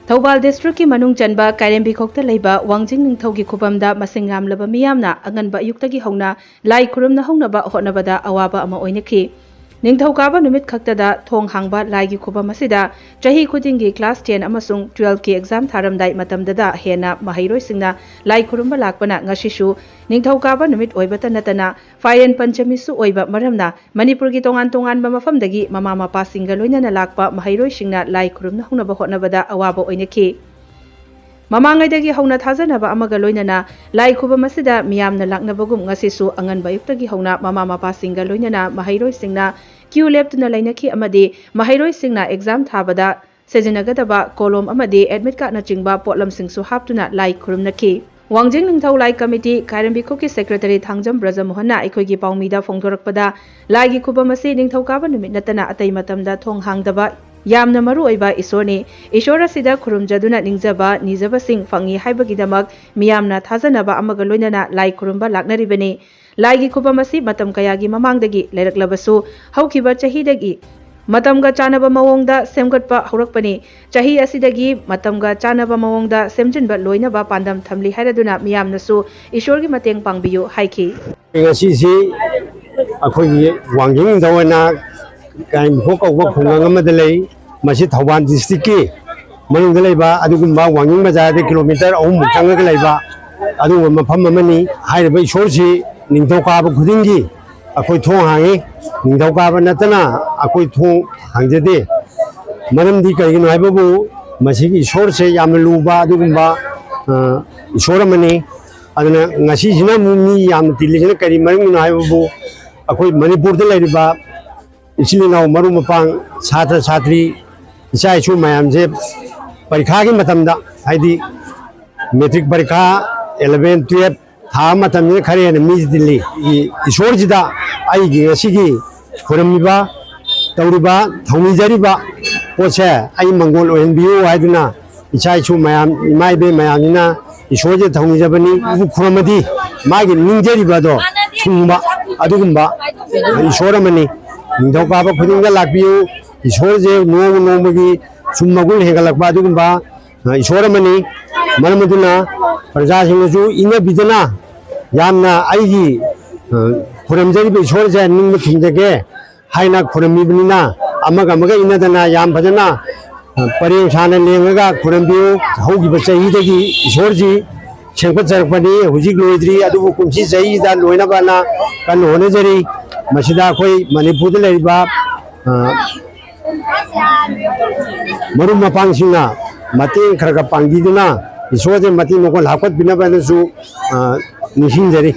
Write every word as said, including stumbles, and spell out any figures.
ꯊꯧꯕꯥꯜ ꯗꯤꯁꯇ꯭ꯔꯤꯛꯀꯤ ꯃꯅꯨꯡ ꯆꯟꯕ ꯀꯥꯏꯔꯦꯝꯕꯤꯈꯣꯛꯇ ꯂꯩꯕ ꯋꯥꯡꯖꯤꯡ ꯅꯤꯡꯊꯧꯒꯤ ꯈꯨꯕꯝꯗ ꯃꯁꯤꯡ ꯌꯥꯝꯂꯕ ꯃꯤꯌꯥꯝꯅ ꯑꯉꯟꯕ ꯑꯌꯨꯛꯇꯒꯤ ꯍꯧꯅ ꯂꯥꯏ ꯈꯨꯔꯨꯝꯅ ꯍꯧꯅꯕ ꯍꯣꯠꯅꯕꯗ ꯑꯋꯥꯕ ꯑꯃ ꯑꯣꯏꯅꯈꯤ꯫ ꯅꯤꯡꯊꯧꯀꯥꯕ ꯅꯨꯃꯤꯠ ꯈꯛꯇꯗ ꯊꯣꯡ ꯍꯥꯡꯕ ꯂꯥꯏꯒꯤ ꯈꯨꯕꯝ ꯑꯁꯤꯗ ꯆꯍꯤ ꯈꯨꯗꯤꯡꯒꯤ class ten ꯑꯃꯁꯨꯡ twelve ꯀꯤ exam ꯊꯥꯔꯝꯗꯥꯏ ꯃꯇꯝꯗꯗ ꯍꯦꯟꯅ ꯃꯍꯩꯔꯣꯏꯁꯤꯡꯅ ꯂꯥꯏ ꯈꯨꯔꯨꯝꯕ ꯂꯥꯛꯄꯅ ꯉꯁꯤꯁꯨ ꯅꯤꯡꯊꯧꯀꯥꯕ ꯅꯨꯃꯤꯠ ꯑꯣꯏꯕꯇ ꯅꯠꯇꯅ ꯐꯥꯏꯔꯦꯟ ꯄꯟꯆꯃꯤꯁꯨ ꯑꯣꯏꯕ ꯃꯔꯝꯅ ꯃꯅꯤꯄꯨꯔꯒꯤ ꯇꯣꯉꯥꯟ ꯇꯣꯉꯥꯟꯕ ꯃꯐꯝꯗꯒꯤ ꯃꯃꯥ ꯃꯄꯥꯁꯤꯡꯒ ꯂꯣꯏꯅꯅ ꯂꯥꯛꯄ ꯃꯍꯩꯔꯣꯏꯁꯤꯡꯅ ꯂꯥꯏ ꯈꯨꯔꯨꯝꯅ ꯍꯧꯅꯕ ꯍꯣꯠꯅꯕꯗ ꯑꯋꯥꯕ ꯑꯣꯏꯅꯈꯤ꯫ ꯃꯃꯥꯡꯉꯩꯗꯒꯤ ꯍꯧꯅ ꯊꯥꯖꯅꯕ ꯑꯃꯒ ꯂꯣꯏꯅꯅ ꯂꯥꯏ ꯈꯨꯕꯝ ꯑꯁꯤꯗ ꯃꯤꯌꯥꯝꯅ ꯂꯥꯛꯅꯕꯒꯨꯝ ꯉꯁꯤꯁꯨ ꯑꯉꯟꯕ ꯑꯌꯨꯛꯇꯒꯤ ꯍꯧꯅ ꯃꯃꯥ ꯃꯄꯥꯁꯤꯡꯒ ꯂꯣꯏꯅꯅ ꯃꯍꯩꯔꯣꯏꯁꯤꯡꯅ queue ꯂꯦꯞꯇꯨꯅ ꯂꯩꯅꯈꯤ ꯑꯃꯗꯤ ꯃꯍꯩꯔꯣꯏꯁꯤꯡꯅ exam ꯊꯥꯕꯗ ꯁꯤꯖꯤꯟꯅꯒꯗꯕ ꯀꯣꯂꯣꯝ ꯑꯃꯗꯤ admit cardꯅꯆꯤꯡꯕ ꯄꯣꯠꯂꯝꯁꯤꯡꯁꯨ ꯍꯥꯞꯇꯨꯅ ꯂꯥꯏ ꯈꯨꯔꯨꯝꯅꯈꯤ꯫ ꯋꯥꯡꯖꯤꯡ ꯅꯤꯡꯊꯧ ꯂꯥꯏ ꯀꯃꯤꯇꯤ ꯀꯥꯏꯔꯦꯝꯕꯤꯈꯣꯛꯀꯤ secretary ꯊꯥꯡꯖꯝ ꯕ꯭ꯔꯖꯃꯣꯍꯟꯅ ꯑꯩꯈꯣꯏꯒꯤ ꯄꯥꯎꯃꯤꯗ ꯐꯣꯡꯗꯣꯔꯛꯄꯗ, ꯂꯥꯏꯒꯤ ꯈꯨꯕꯝ ꯑꯁꯤ ꯅꯤꯡꯊꯧꯀꯥꯕ ꯅꯨꯃꯤꯠ ꯅꯠꯇꯅ ꯑꯇꯩ ꯃꯇꯝꯗ ꯊꯣꯡ ꯍꯥꯡꯗꯕ ꯌꯥꯝꯅ ꯃꯔꯨ ꯑꯣꯏꯕ ꯏꯁꯣꯔꯅꯤ꯫ ꯏꯁꯣꯔ ꯑꯁꯤꯗ ꯈꯨꯔꯨꯝꯖꯗꯨꯅ ꯅꯤꯡꯖꯕ ꯅꯤꯖꯕꯁꯤꯡ ꯐꯪꯏ ꯍꯥꯏꯕꯒꯤꯗꯃꯛ ꯃꯤꯌꯥꯝꯅ ꯊꯥꯖꯅꯕ ꯑꯃꯒ ꯂꯣꯏꯅꯅ ꯂꯥꯏ ꯈꯨꯔꯨꯝꯕ ꯂꯥꯛꯅꯔꯤꯕꯅꯤ꯫ ꯂꯥꯏꯒꯤ ꯈꯨꯕꯝ ꯑꯁꯤ ꯃꯇꯝ ꯀꯌꯥꯒꯤ ꯃꯃꯥꯡꯗꯒꯤ ꯂꯩꯔꯛꯂꯕꯁꯨ, ꯍꯧꯈꯤꯕ ꯆꯍꯤꯗꯒꯤ ꯃꯇꯝꯒ ꯆꯥꯟꯅꯕ ꯃꯑꯣꯡꯗ ꯁꯦꯝꯒꯠꯄ ꯍꯧꯔꯛꯄꯅꯤ꯫ ꯆꯍꯤ ꯑꯁꯤꯗꯒꯤ ꯃꯇꯝꯒ ꯆꯥꯟꯅꯕ ꯃꯑꯣꯡꯗ ꯁꯦꯝꯖꯤꯟꯕ ꯂꯣꯏꯅꯕ ꯄꯥꯟꯗꯝ ꯊꯝꯂꯤ ꯍꯥꯏꯔꯗꯨꯅ ꯃꯤꯌꯥꯝꯅꯁꯨ ꯏꯁꯣꯔꯒꯤ ꯃꯇꯦꯡ ꯄꯥꯡꯕꯤꯌꯨ ꯍꯥꯏꯈꯤ꯫ ꯉꯁꯤꯁꯤ ꯑꯩꯈꯣꯏꯒꯤ ꯋꯥꯡꯖꯤꯡꯗ ꯑꯣꯏꯅ ꯀꯥꯏꯃꯨꯈꯣꯛ ꯀꯧꯕ ꯈꯨꯡꯒꯪ ꯑꯃꯗ ꯂꯩ꯫ ꯃꯁꯤ ꯊꯧꯕꯥꯜ districtꯀꯤ ꯃꯅꯨꯡꯗ ꯂꯩꯕ ꯑꯗꯨꯒꯨꯝꯕ ꯋꯥꯡꯖꯤꯡ ꯕꯖꯥꯔꯗ kilometre ꯑꯍꯨꯝꯃꯨꯛ ꯆꯪꯉꯒ ꯂꯩꯕ ꯑꯗꯨꯒꯨꯝꯕ ꯃꯐꯝ ꯑꯃꯅꯤ꯫ ꯍꯥꯏꯔꯤꯕ ꯏꯁꯣꯔꯁꯤ ꯅꯤꯡꯊꯧꯀꯥꯕ ꯈꯨꯗꯤꯡꯒꯤ ꯑꯩꯈꯣꯏ ꯊꯣꯡ ꯍꯥꯡꯉꯤ꯫ ꯅꯤꯡꯊꯧꯀꯥꯕ ꯅꯠꯇꯅ ꯑꯩꯈꯣꯏ ꯊꯣꯡ ꯍꯥꯡꯖꯗꯦ꯫ ꯃꯔꯝꯗꯤ ꯀꯔꯤꯒꯤꯅꯣ ꯍꯥꯏꯕꯕꯨ ꯃꯁꯤꯒꯤ ꯏꯁꯣꯔꯁꯦ ꯌꯥꯝꯅ ꯂꯨꯕ ꯑꯗꯨꯒꯨꯝꯕ, ꯑ, ꯏꯁꯣꯔ ꯑꯃꯅꯤ꯫ ꯑꯗꯨꯅ ꯉꯁꯤꯁꯤꯅ ꯑꯃꯨꯛ ꯃꯤ ꯌꯥꯝꯅ ꯇꯤꯜꯂꯤꯁꯤꯅ ꯀꯔꯤ ꯃꯔꯝꯒꯤꯅꯣ ꯍꯥꯏꯕꯕꯨ, ꯑꯩꯈꯣꯏ ꯃꯅꯤꯄꯨꯔꯗ ꯂꯩꯔꯤꯕ ꯏꯆꯤꯜ ꯏꯅꯥꯎ, ꯃꯔꯨꯞ ꯃꯄꯥꯡ, ꯁꯥꯇ꯭ꯔ ꯁꯥꯇ꯭ꯔꯤ, ꯏꯆꯥ ꯏꯁꯨ ꯃꯌꯥꯝꯁꯦ ꯄꯔꯤꯈꯥꯒꯤ ꯃꯇꯝꯗ, ꯍꯥꯏꯗꯤ matric ꯄꯔꯤꯈꯥ, eleven twelve ꯊꯥꯕ ꯃꯇꯝꯁꯤꯗ ꯈꯔ ꯍꯦꯟꯅ ꯃꯤꯁꯤ ꯇꯤꯜꯂꯤ꯫ ꯏꯁꯣꯔꯁꯤꯗ ꯑꯩꯒꯤ ꯉꯁꯤꯒꯤ ꯈꯨꯔꯨꯝꯃꯤꯕ, ꯇꯧꯔꯤꯕ, ꯊꯧꯅꯤꯖꯔꯤꯕ ꯄꯣꯠꯁꯦ ꯑꯩ ꯃꯪꯒꯣꯜ ꯑꯣꯏꯍꯟꯕꯤꯌꯨ ꯍꯥꯏꯗꯨꯅ ꯏꯆꯥ ꯏꯁꯨ ꯃꯌꯥꯝ, ꯏꯃꯥ ꯏꯕꯦꯟ ꯃꯌꯥꯝꯁꯤꯅ ꯏꯁꯣꯔꯁꯦ ꯊꯧꯅꯤꯖꯕꯅꯤ꯫ ꯎꯄꯨ ꯈꯨꯔꯝꯃꯗꯤ ꯃꯥꯒꯤ ꯅꯤꯡꯖꯔꯤꯕ ꯑꯗꯣ ꯊꯨꯡꯕ, ꯑꯗꯨꯒꯨꯝꯕ ꯏꯁꯣꯔ ꯑꯃꯅꯤ꯫ ꯅꯤꯡꯊꯧꯀꯥꯕ ꯈꯨꯗꯤꯡꯗ ꯂꯥꯛꯄꯤꯌꯨ꯫ ꯏꯁꯣꯔꯁꯦ ꯅꯣꯡꯃ ꯅꯣꯡꯃꯒꯤ ꯁꯨꯝ ꯃꯒꯨꯟ ꯍꯦꯟꯒꯠꯂꯛꯄ ꯑꯗꯨꯒꯨꯝꯕ ꯑ, ꯏꯁꯣꯔ ꯑꯃꯅꯤ꯫ ꯃꯔꯝ ꯑꯗꯨꯅ ꯄ꯭ꯔꯖꯥꯁꯤꯡꯅꯁꯨ ꯏꯟꯅꯕꯤꯗꯅ ꯌꯥꯝꯅ ꯑꯩꯒꯤ, ꯑ, ꯈꯨꯔꯨꯝꯖꯔꯤꯕ ꯏꯁꯣꯔꯁꯦ ꯅꯤꯡꯕ ꯊꯨꯡꯖꯒꯦ ꯍꯥꯏꯅ ꯈꯨꯔꯨꯝꯃꯤꯕꯅꯤꯅ ꯑꯃꯒ ꯑꯃꯒ ꯏꯟꯅꯗꯅ ꯌꯥꯝ ꯐꯖꯅ, ꯑ, ꯄꯔꯦꯡ ꯁꯥꯅ ꯂꯦꯡꯉꯒ ꯈꯨꯔꯨꯝꯕꯤꯌꯨ꯫ ꯍꯧꯈꯤꯕ ꯆꯍꯤꯗꯒꯤ ꯏꯁꯣꯔꯁꯤ ꯁꯦꯝꯒꯠꯆꯔꯛꯄꯅꯤ, ꯍꯧꯖꯤꯛ ꯂꯣꯏꯗ꯭ꯔꯤ, ꯑꯗꯨꯕꯨ ꯀꯨꯝꯁꯤ ꯆꯍꯤꯗ ꯂꯣꯏꯅꯕꯅ ꯀꯟꯅ ꯍꯣꯠꯅꯖꯔꯤ꯫ ꯃꯁꯤꯗ ꯑꯩꯈꯣꯏ ꯃꯅꯤꯄꯨꯔꯗ ꯂꯩꯔꯤꯕ, ꯑ, ꯃꯔꯨꯞ ꯃꯄꯥꯡꯁꯤꯡꯅ ꯃꯇꯦꯡ ꯈꯔ ꯈꯔ ꯄꯥꯡꯕꯤꯗꯨꯅ ꯏꯁꯣꯔꯁꯦ ꯃꯇꯦꯡ ꯃꯀꯣꯟ ꯍꯥꯞꯀꯠꯄꯤꯅꯕꯅꯁꯨ, ꯑ, ꯅꯤꯡꯁꯤꯡꯖꯔꯤ꯫